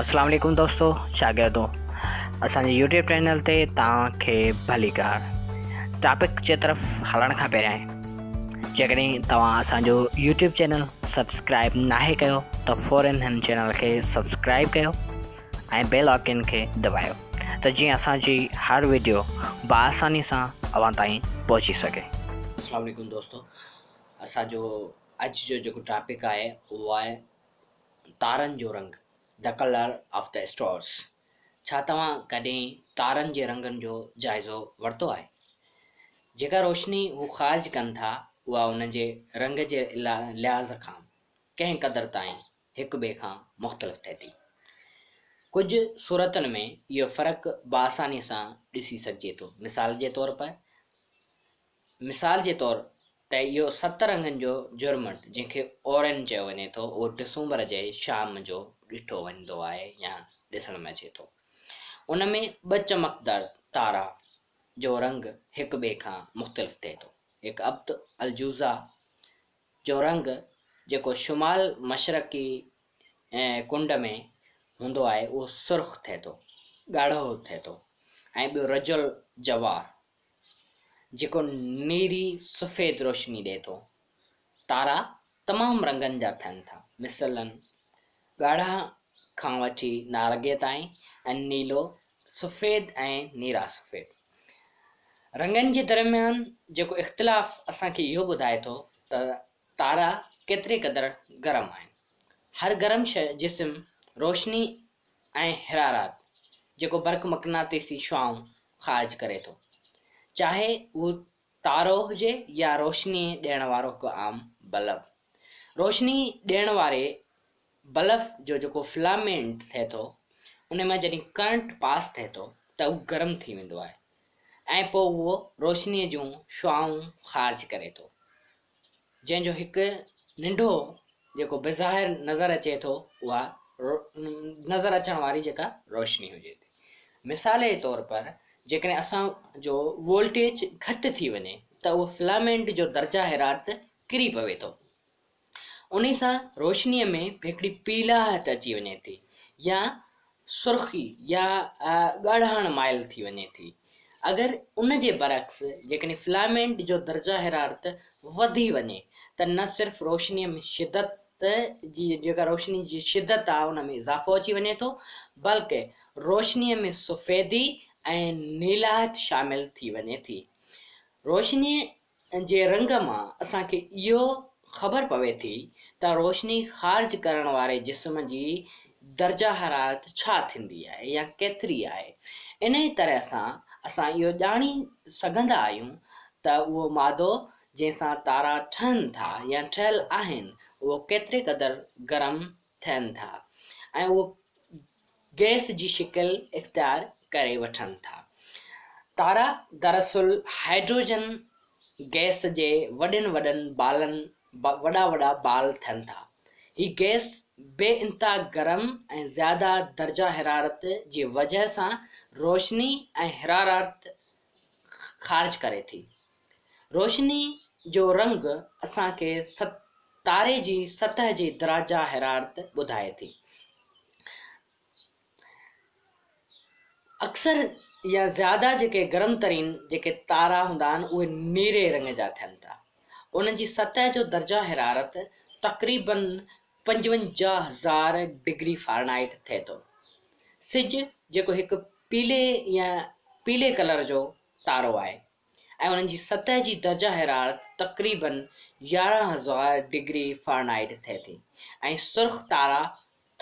اسلام عليڪم دوستو شاگردو اسان جي يوٽيوب چينل تي توهان کي ڀليڪار ٽاپڪ جي طرف هلڻ کان پهريان جيڪڏهن توهان اسان جو يوٽيوب چينل سبسڪرائب ناهي ڪيو ته فورن هن چينل کي سبسڪرائب ڪيو ۽ بيل آئڪن کي دٻايو ته جيئن اسان جي هر ويڊيو بآساني سان اوهان تائين پهچي سگهي. اسلام عليڪم دوستو اسان جو اڄ جو جيڪو ٽاپڪ آهي اهو آهي تارن جو رنگ، The Color of the Stars، ڇا توهان ڪڏهن تارن جي رنگن جو جائزو ورتو آهي؟ جيڪا روشني هو خارج ڪن ٿا، اها انهن جي رنگ جي لحاظ کان ڪنهن قدر تائين هڪ ٻئي کان مختلف ٿئي ٿي. ڪجهه صورتن ۾ اهو فرق باآساني سان ڏسي سگهجي ٿو. مثال جي طور پر مثال جي طور ته اهو ست رنگن جو جهرمٽ جنهن کي اورين چيو وڃي ٿو اهو ڊسمبر جي شام جو ڏٺو ويندو آهي يا ڏسڻ ۾ اچي ٿو. ان ۾ ٻه چمڪدڙ تارا جو رنگ هڪ ٻئي کان مختلف ٿئي ٿو. هڪ عبد الجوزا جو رنگ جيڪو شمال مشرقي ڪنڊ ۾ هوندو آهي اهو سرخ ٿئي ٿو، ڳاڙهو ٿئي ٿو ۽ ٻيو رجل جوار جيڪو نيري سفيد روشني ڏئي ٿو. تارا تمام رنگن جا ٿين ٿا، مثلاً ڳاڙها کان وٺي نارنگي تائين ۽ نيلو، سفيد ۽ نيرا سفيد. رنگن جي درميان جيڪو اختلاف اسان کي اهو ٻڌائي ٿو ته تارا ڪيتري قدر گرم آهن. هر گرم شيء، جسم، روشني ۽ حرارت، جيڪو برق مقناطيسي شعاعون خارج ڪري ٿو، چاهي اهو تارو هجي يا روشني ڏيڻ وارو هڪ عام بلب. روشني ڏيڻ واري بلب جو جيڪو فلامينٽ ٿئي ٿو، ان مان جڏهن ڪرنٽ پاس ٿئي ٿو ته اهو گرم ٿي ويندو آهي ۽ پوء اهو روشنيء جون شعاعون خارج ڪري ٿو، جنهن جو هڪ ننڍو جيڪو بظاهر نظر اچي ٿو اها نظر اچڻ واري جيڪا روشني هجي ٿي. مثال جي طور پر جيڪڏهن اسان جو وولٽيج گهٽ ٿي وڃي ته اهو فلامينٽ جو درجه حرارت ڪري پوي ٿو. انهي سان روشنيء ۾ به هڪڙي پيلاهٽ اچي وڃي ٿي يا سرخي يا ڳاڙهاڻ مائل ٿي وڃي ٿي. اگر ان جي برعڪس جيڪڏهن فلامينٽ جو درجه حرارت وڌي وڃي ته نه صرف روشنيء ۾ شدت جي جيڪا روشني جي شدت آهي ان ۾ اضافو اچي وڃي ٿو بلڪه روشنيء ۾ سفيدي ۽ نيلاهٽ شامل ٿي وڃي ٿي. روشنيء جي رنگ مان اسان کي اهو خبر پوي ٿي ته روشني خارج ڪرڻ واري جسم جي درجه حرارت ڇا ٿيندي آهي يا ڪيتري آهي. انهيء طرح سان اسان اهو ڄاڻي سگهندا آهيون ته اهو مادو جنهن سان تارا ٺهن ٿا يا ٺهيل آهن اهو ڪيتري قدر گرم ٿين ٿا ۽ اهو گئس جي شڪل اختيار ڪري وٺن ٿا. تارا دراصل هائيڊروجن گئس جي وڏن وڏن بالن وڏا وڏا بال ٿين ٿا. هي گئس بي انتها گرم ۽ زياده درجه حرارت جي وجهه سان روشني ۽ حرارت خارج ڪري ٿي. روشني جو رنگ اسان کي تاري جي سطح جي درجه حرارت ٻڌائي ٿي. اڪثر يا زياده جيڪي گرم ترين جيڪي تارا هوندا آهن اهي نيري رنگ جا ٿين ٿا. انهن جي سطح جو درجه حرارت تقريباً 55,000 ڊگري فارنهائيٽ ٿئي ٿو. سج جيڪو هڪ پيلي يا پيلي ڪلر جو تارو آهي ۽ انهن جي سطح جي درجه حرارت تقريباً 11,000 ڊگري فارنهائيٽ ٿئي ٿي ۽ سرخ تارا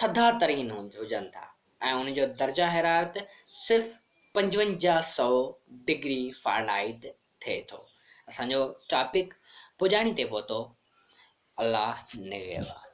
ٿڌا ترين هجن ٿا ۽ انهن جو درجه حرارت صرف 55 سئو ڊگري فارنهائيٽ ٿئي ٿو. اسان جو ٽاپڪ پڄاڻي تي پهتو. الله نگهبان.